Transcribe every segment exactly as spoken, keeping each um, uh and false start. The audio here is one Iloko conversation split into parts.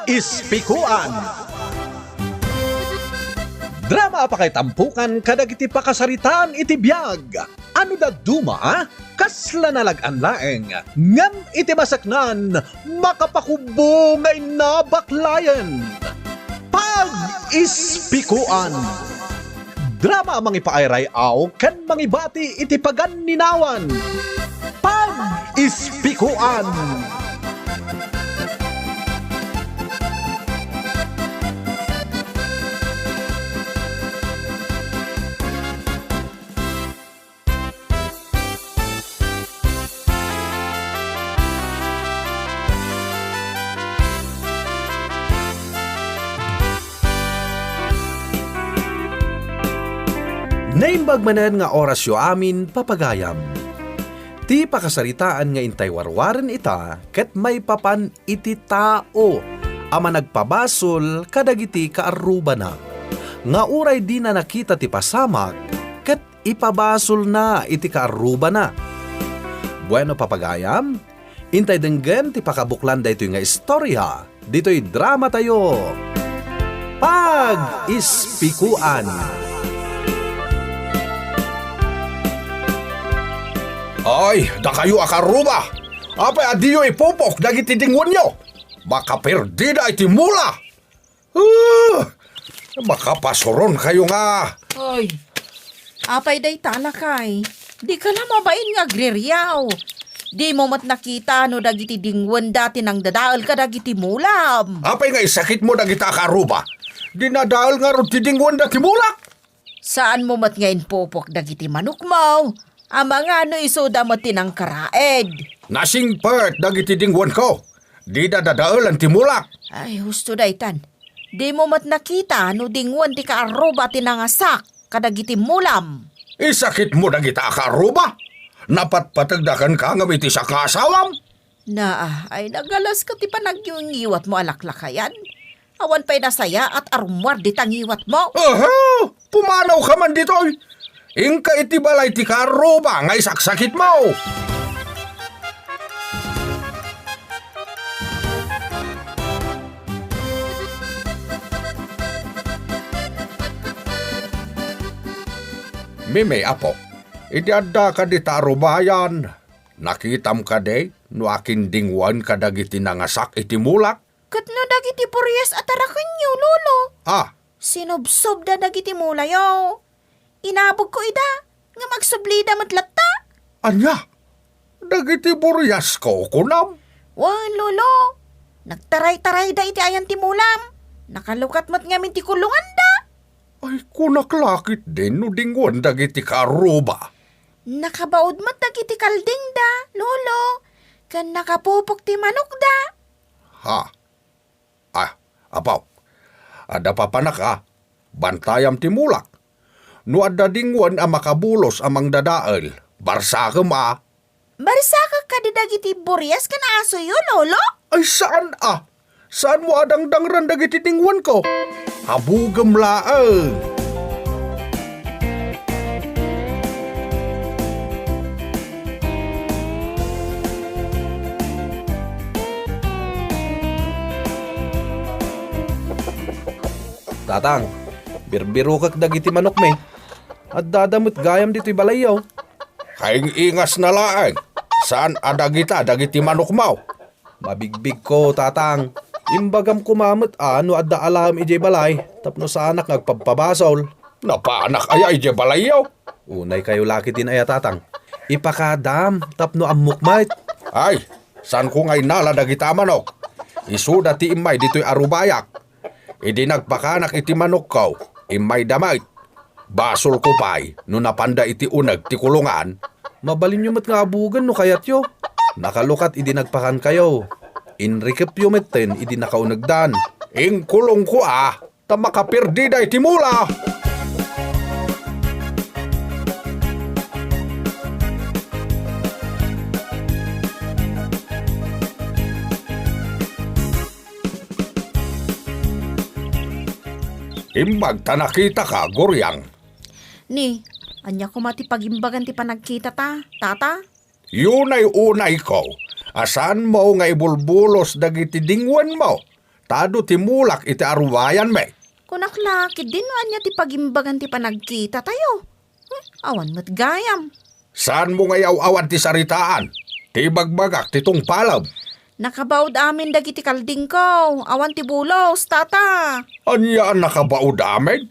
Ispikuan. Drama a pakaitampokan kadagiti pakasaritaan iti biag. Ano dadduma, kasla nalag-an laeng, ngem iti masaknan, makapakubbo nga inna baklayen. Pag-ispikuan. Drama a mangipaayray-aw ken mangibati iti paganninawan. Pag-ispikuan. Naimbag manen nga orasyo amin, papagayam. Ti pakasaritaan nga intay warwaren ita ket maipapan iti tao a managpabasol kadagiti kaarrubana, nga uray dina nakita ti pasamak ket ipabasolna iti kaarrubana. Bueno, papagayam, intay denggen ti pakabuklan daytoy nga istorya ditoy dramatayo, Pag-ispikuan. Ay, dakayo a kaarruba! Apay a diyo ipupok dagiti dingwenyo? Makaperdida iti mula! Ah! Makapasuron kayo nga! Ay, apay dayta, lakay? Dika la mabain nga agririaw. Dimo met nakita no dagiti dingwenda ti nangdadael kadagiti mulam. Apay nga isakitmo dagita a kaarruba? Dinadael ngarud ti dingwenda ti mulak? Saanmo met nga impupok dagiti manokmo? Amangan no isuda met ti nangkaraed. Nasingpet dagiti dingwenko. Dida dadaelan ti mulak. Ay, husto daytan. Dimo met nakita no dingwen ti kaarruba ti nangasak kadagiti mulam. Isakitmo dagita a kaarruba? Napatpategda kenka ngem iti sakasawam? Naa, ay nagalaska ti panagngiyngiyatmo a laklakayan. Awan pay nasayaat a rummuar dita ngiwatmo. Aha! Pumanawka man ditoy! Inka iti balay ti kaarruba nga isaksakitmo! Mimi, apo, idi addaka dita a rubayan, nakitam kadi no akin dingwen kadagiti nangasak iti mulak? Ket no dagiti burias a tarakenyo, Lolo? Ah. Sinubsobda dagiti mulayo. Inabogko ida, ngem agsublida met latta. Ania? Dagiti buriasko, kunam? Wen, Lolo. Nagtaray-tarayda iti ayan ti mulam. Nakalukat met ngamin ti kulonganda. Ay, kunak la ketdin no dingwen dagiti kaarruba. Nakabaud met dagiti kaldingda, Lolo. Ken nakapupok ti manokda. Ha? Ah, apo, adda papanak a, bantayam ti mulak. No adda dingwen a makabulos a mangdadael, barsakem a. Barsakek kadi dagiti burias ken asoyo, Lolo? Ay, saan a. Saanmo a dangdangran dagiti dingwenko? Abugem laeng. Tatang, birbirokek dagiti manokmi. Addada met gayam ditoy balayyo. Kaing-ingasna laeng. Saan a dagita dagiti manokmo? Mabigbigko, Tatang. Imbagam koma met a no adda alaem idiay balay tapno saanak nga agpabpabasol. Napanak aya idiay balayyo? Unay kayo la ketdin aya, Tatang. Ipakadam tapno ammok met. Ay, saanko nga inala dagita a manok. Isuda ti immay ditoy a rubayak. Idi nagpakanak iti manokko, immayda met. Basolko pay no napanda iti uneg ti kulongan. Mabalinyo met nga abugen no kayatyo. Nakalukat idi nagpakankayo. Inrikepyo metten idi nakaunegdan. Inkulongko a, ta makaperdida iti mula. Imbag ta nakitaka, Guriang. Ni, ania koma ti pagimbagan ti panagkitata, Tata? Yunay-unayko a saanmo nga ibulbulos dagiti dingwenmo. Ta adu ti mulak iti arubayanmi. Kunak la, ketdin no ania ti pagimbagan ti panagkitatayo. Hmm, awan met gayam. Saanmo nga iaw-awan ti saritaan? Ti ibagbagak ti tungpalem. Nakabaud amin dagiti kaldingko. Awan ti bulos, tata. Ania a nakabaud amin?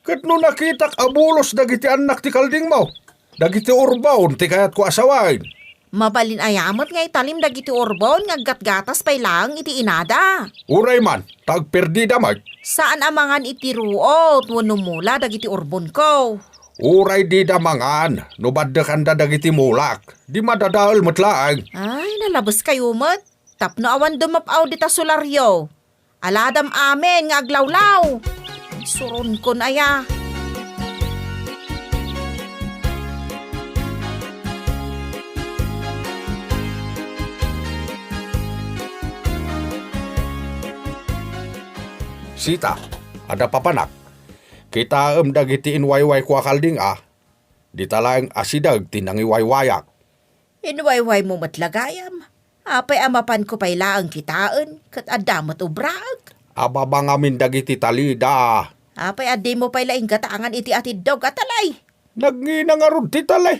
Ket no nakitak a bulos dagiti annak ti kaldingmo, dagiti urbon ti kayatko a sawen. Mabalin aya met nga italim dagiti urbon nga aggatgatas pay laeng iti inada? Uray man, ta agperdida met. Saan a mangan iti ruot wenno mula dagiti urbonko. Uray dida mangan, no baddekanda dagiti mulak, di madadael met laeng. Ay, nalabeskayo met. Tapno awan dumap-aw dita solaryo. Aladam amin nga aglawlaw. Suronkon aya. Sita, adda papanak. Kitaem dagiti inwaywayko a kalding a. Dita laeng asideg ti nangiwaywayak. Inwaywaymo met la gayam. Apay a mapanko pay laeng kitaen, ket adda met ubraek? Ababa ngamin dagiti talida. Apay a dimo pay la inggatangan iti atiddog a talay? Nagngina ngarud ti talay.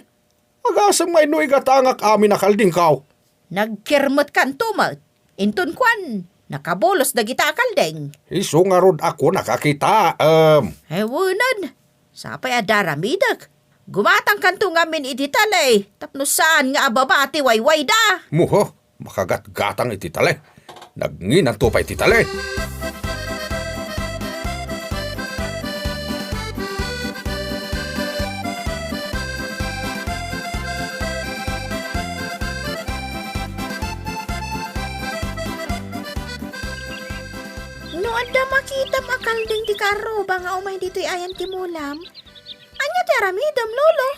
Agasem nga inno igatangak amin a kaldingko. Nagkermetkanto met. Inton kuan, nakabulos dagita a kalding. Isu ngarud a kunak a kitaem. Ay, wen. Sapay a daramidek. Gumatangkanto ngamin iti talay, tapno saan nga ababa ti waywayda. Muho, makagatgatang iti talay. Nagnginanto pay ti talay. No adda makitam a kalding ti karruba nga umay ditoy ayan ti mulam, ania ti aramidem, Lolo?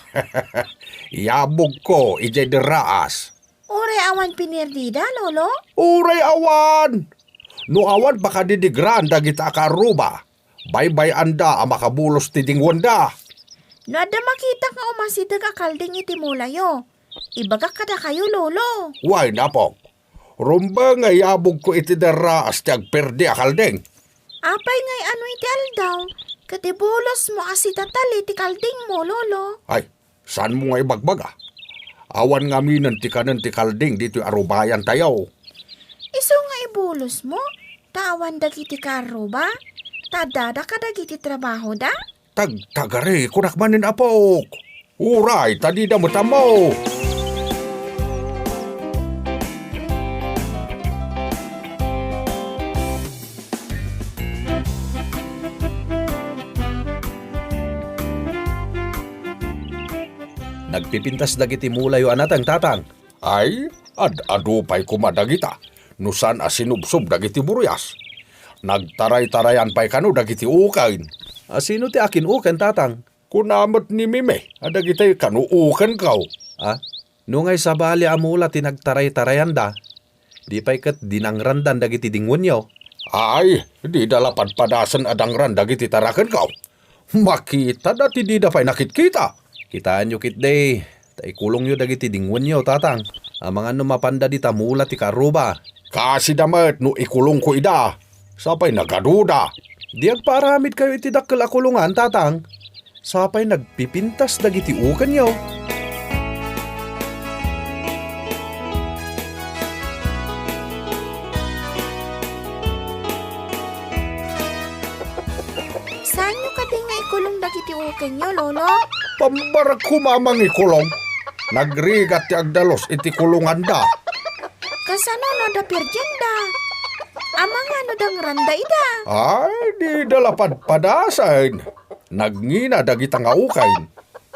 Iyabogko idiay derraas. Uray awan pinerdida, Lolo? Uray awan! No awan pakadidigran dagita a karruba, baybay-anda a makabulos ti dingwenda. No adda makitak nga umasideg a kalding iti mulayo, ibagak kadakayo, Lolo. Wen, apok. Rumbeng nga iyabogko iti derraas ti agperdi a kalding. Apay ngay ano iti aldaw, ket ibulosmo a sitatali ti kaldingmo, Lolo? Ay, saanmo nga ibagbaga? Awan ngaminen ti kanen ti kalding ditoy arubayantayo. Isu nga ibulosmo, ta awan dagiti karruba, ta addada kadagiti trabahoda? Tagtagari, kunak manen, apok. Uray, ta dida met ammo. Nagpipintas dagiti mulayo a nateng, Tatang. Ay, ad-adu pay koma dagita, no saan a sinubsob dagiti burias. Nagtaraytarayan pay kano dagiti uken. A, sino ti akin-uken, Tatang? Kuna met ni Mimi a dagitay kano ukenko. A, no ngay sabali a mula ti nagtaraytarayanda, di pay ket dinangrandan dagiti dingwenyo? Ay, dida la padpadasen a dangran dagiti tarakenko. Makitada ti dida pay nakitkita. Kitaenyo ketdi, ta ikulongyo dagiti dingwenyo, Tatang. Amangan no mapanda dita mula ti karruba. Kasida met no ikulongko ida. Sapay nagaduda. Di agpaaramidkayo iti dakkel a kulongan, Tatang. Sapay nagpipintas dagiti ukenyo. Saanyo kadi nga ikulong dagiti ukenyo, Lolo? Pambarek koma a mangikulong. Nagrigat ti agdalus iti kulonganda. Kasano no adda perdianda? Amangan no dangranda ida? Ay, dida la padpadasen. Nagngina dagita nga uken.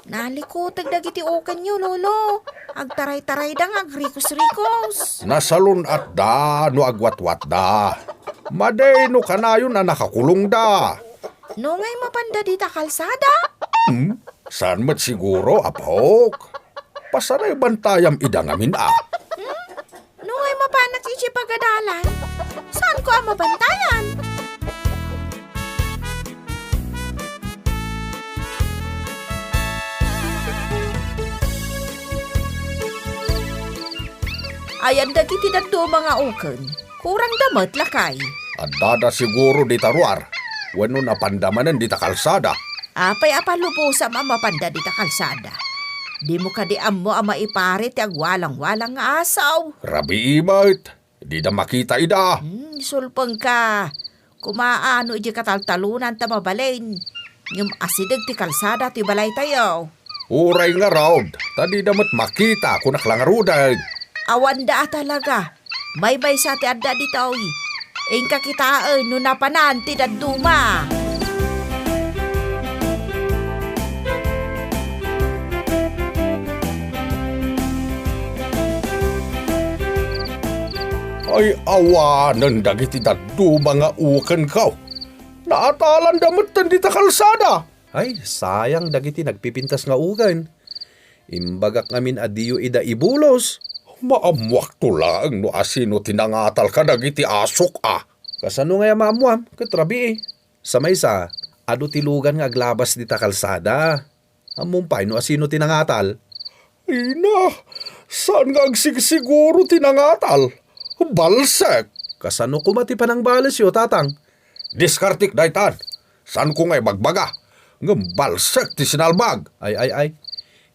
Nalikuteg dagiti ukenyo, Lolo. Agtaraytarayda nga agrikos-rikos. Nasalun-atda no agwatwatda. Madi no kanayon a nakakulongda. No ngay mapanda dita kalsada? Hmm? Saan met siguro, apok? Pasaray bantayam ida ngamin a. Hmm? No ngay mapanak iti pagadalan, saanko a mabantayan? Ayan dagiti dadduma nga uken. Kurangda met, lakay. Addada siguro dita ruar, wenno napanda manen dita kalsada. Apay a palubosam a mapanda dita kalsada? Dimo kadi ammo a maipari ti agwalangwalang nga asaw? Rabii met, dida makita ida. Hmm, sulpengka. Kumaano idiay kataltalonanta mabalin? Ngem asideg ti kalsada ti balaytayo. Uray ngarud, ta dida met makita, kunak la ngaruden. Awanda a talaga. Maymaysa ti adda ditoy. Inka kitaen no napanan ti dadduma. Ay, awanen dagiti dadduma nga ukenko. Naatalanda metten dita kalsada. Ay, sayang dagiti nagpipintas nga uken. Imbagak ngamin a diyo ida ibulos. Maammuakto laeng no asino ti nangatal kadagiti asok a. Kasano ngay a maammuam, ket rabii? Sa maysa, adu ti lugan nga aglabas dita kalsada. Ammom pay no asino ti nangatal? Ina, saan nga agsigsiguro ti nangatal? Balsek! Kasano koma ti panangbalesyo, Tatang? Diskartek daytan. Saanko nga ibagbaga, ngem balsek ti sinalbag. Ay, ay, ay.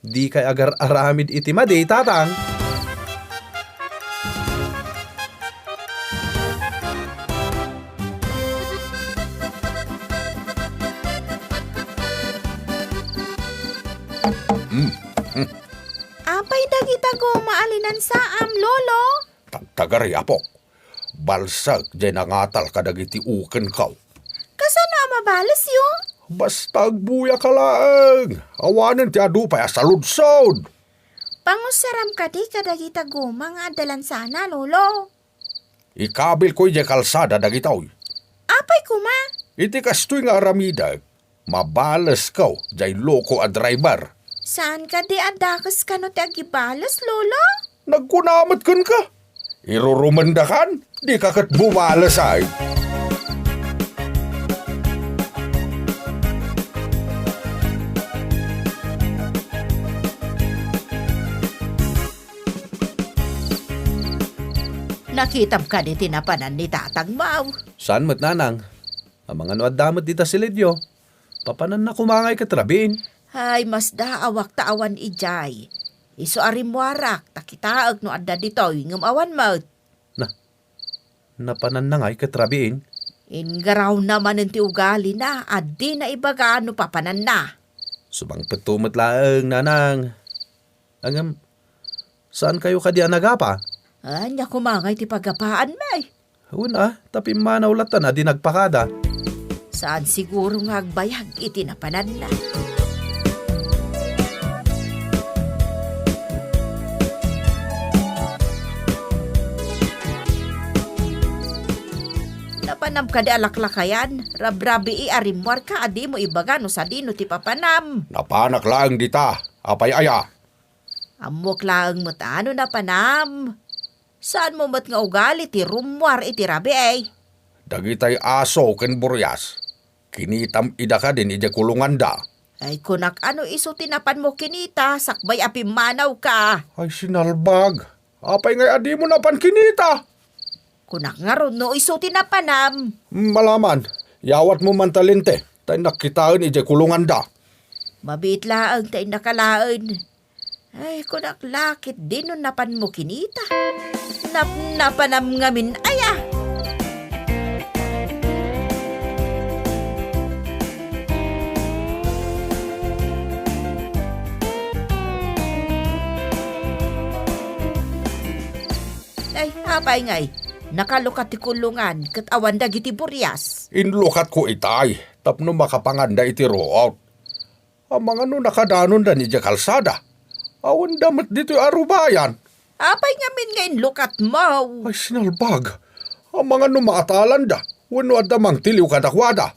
Dikay agar-aramid iti madi, Tatang. Mm. Mm. Apay dagita goma a linansaam, Lolo? Tagtagari, apok. Balsek jay nangatal kadagiti ukenko. Kasano a mabalesyo? Basta agbuyaka laeng. Awanen ti adu pay a saludsod. Panguseram kadi kadagita goma nga adda lansana, Lolo? Ikabilko idiay kalsada dagitoy. Apay koma? Iti kastoy nga aramidek, mabalesko jay loko a driver. Saan kadi a dakes kano ti agibales, Lolo? Nagkuna met kenka. Irurumendakan, dika ket bumalesay. Nakitam kadi ti napanan ni Tatangmo? Saan met, Nanang. Amangan no adda met dita silidyo. Papananna koma ngay ket rabiin. Ay, masdaawak ta awan idiay. Isu a rimmuarak ta kitaek no adda ditoy ngem awan met. Na, napananna ngay ket rabiin? Inggarawna manen ti ugalina a dina ibaga no papananna. Sumangpetto met laeng, Nanang. Ngem, saankayo kadi a nagapa? Ania koma ngay ti pagapaanmi? Wen a, ta pimmanaw lattan a di nagpakada. Saan siguro nga agbayag iti napananna. Napanam kadi a laklakayan, rabrabii a rimmuarka a dimo ibaga no sadino ti papanam. Napanak laeng dita, apay aya? Ammok laeng met a no napanam. Saanmo met nga ugali ti rummuar iti rabii? Dagitay aso ken burias, kinitam ida kadin idiay kulonganda. Ay, kunak a no isu ti napanmo kinita sakbay a pimmanawka. Ay, sinalbag. Apay ngay a dimo napan kinita? Kunak ngarud no isu ti napanam. Malaman, yawatmo man ta lente, ta innak kitaen idiay kulonganda. Mabiit laeng ta innak alaen. Ay, kunak la ket dinon napanmo kinita. Napnapanam ngamin aya. Ay, apay ngay, nakalukat ti kulongan ket awan dagiti burias. Inlukatko itay tapno makapanganda iti ruot. Amangan no nakadanonda idiay kalsada. Awanda met ditoy a rubayan. Apay ngamin nga inlukatmo? Ay, sinalbag. Amangan no maatalanda wenno adda mangtiliw kadakuada.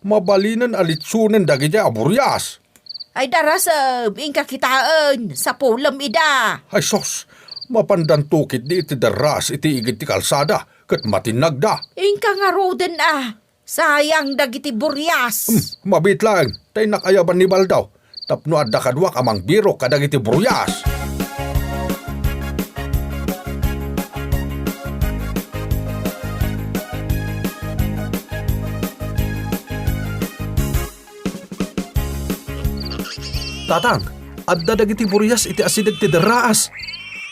Mabalinen a litsonen dagidiay a burias. Ay, darasem, inka kitaen, sapulem ida. Ay, sus, mapandanto ketdi iti darras iti igid ti kalsada, ket matinnagda. Inka ngaruden a. Sayang dagiti burias. Hmm, mabiit laeng, ta innak ayaban ni Baldaw, tapno adda kaduak a mangbirok kadagiti burias. Tatang, adda dagiti burias iti asideg ti derraas.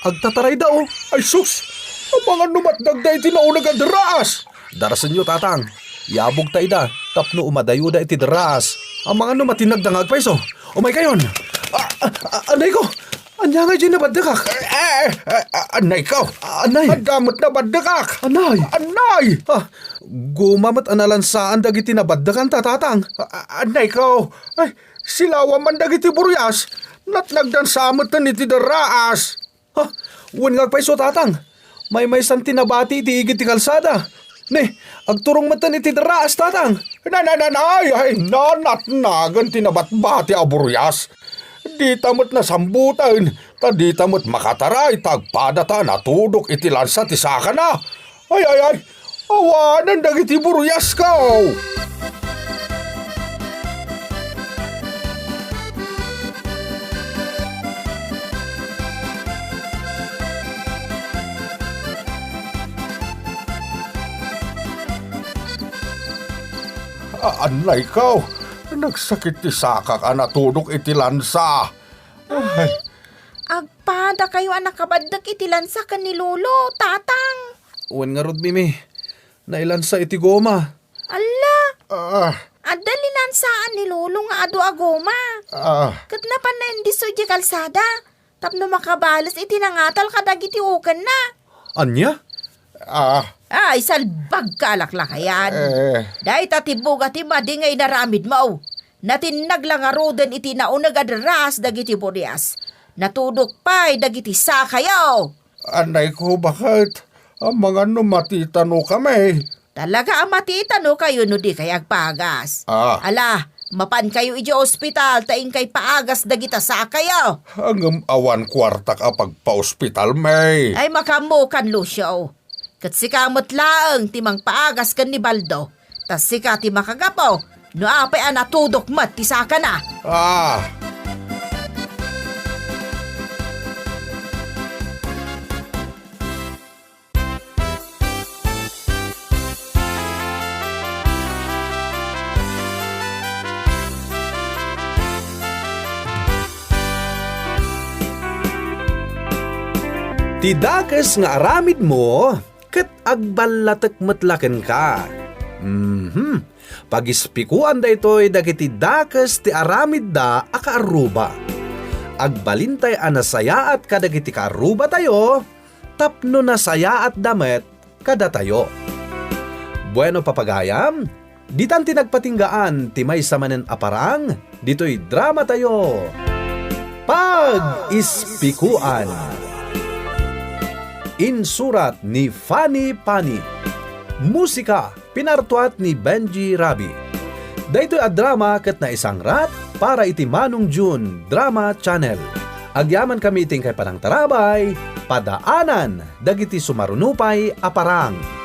Agtatarayda, o. Ay sus! Amangan no matnagda iti nauneg a derraas! Darasenyo, Tatang. Yabogta ida tapno umadayoda iti derraas. Amangan no matinagda nga agpayso. Umaykayon! A, a, a, anayko! Ania nga diay nabaddekak? Eh, eh, eh, ah, anayko! Anay! Adda met nabaddekak! Anay! Anay! Ah, goma met a nalansaan dagiti nabaddekanta, Tatang. Ah, ah, anayko! Ay, silawan man dagiti burias. Natnagdan sa metten iti derraas. Ha? Wen nga agpayso, Tatang. Maymaysan ti nabati iti igid ti kalsada. Ne, agturong metten iti derraas, Tatang. Na, na, na, na, ay, ay, na, natnagan ti nabatbati a burias. Dita met nasambutan, ta dita met makataray, ta agpadata a natudok iti lansa ti sakana. Ay, ay, ay, awanen dagiti buriasko! A-, anayko, nagsakit ti sakak a natudok iti lansa. Ay. Agpadakayo a nakabaddek iti lansa ken ni Lolo, Tatang. Wen ngarud, Mimi, nailansa iti goma. Alla! Ah. Adda linansaan ni Lolo nga adu a goma. Ah. Ket napanna indisso idiay kalsada tapno makabales iti nangatal kadagiti ukenna. Ania? Ah. Ay, salbagka a laklakayan. Eh. Dayta ti buga ti madi nga inaramidmo. Natinnag la ngaruden iti nauneg a derraas dagiti burias. Natudok pay dagiti sakayo. Anayko, baket? Amangan no matitano kami. Talaga a matitano kayo no di kay agpagas. Ah. Ala, mapan kayo idiay ospital ta inkay paagas dagita sakayo. Ngem awan kuartak a pagpaospital, May. Ay, makaammokan, Lucio. Ket sika met laeng ti mangpaagas ken ni Baldo. Ta sika ti makagapu no apay a natudok met ti sakana. Ah! Ti dakes nga aramidmo ket agballatek met la kenka. Mhm. Pagispikoan daytoy dagiti dakes ti aramidda a kaarruba. Agbalintay a nasayaat kadagiti kaarrubatayo tapno nasayaatda met kadatayo. Bueno, papagayam, ditan ti nagpatinggaan ti maysa manen a parang ditoy dramatayo, Pag-ispikoan. Insurat ni Fanny Pani. Musika, pinartuat ni Benji Rabi. Daytoy a drama ket naisangrat para iti Manong June Drama Channel. Agyamankami iti inkay panangtarabay, padaanan dagiti sumaruno pay a parang.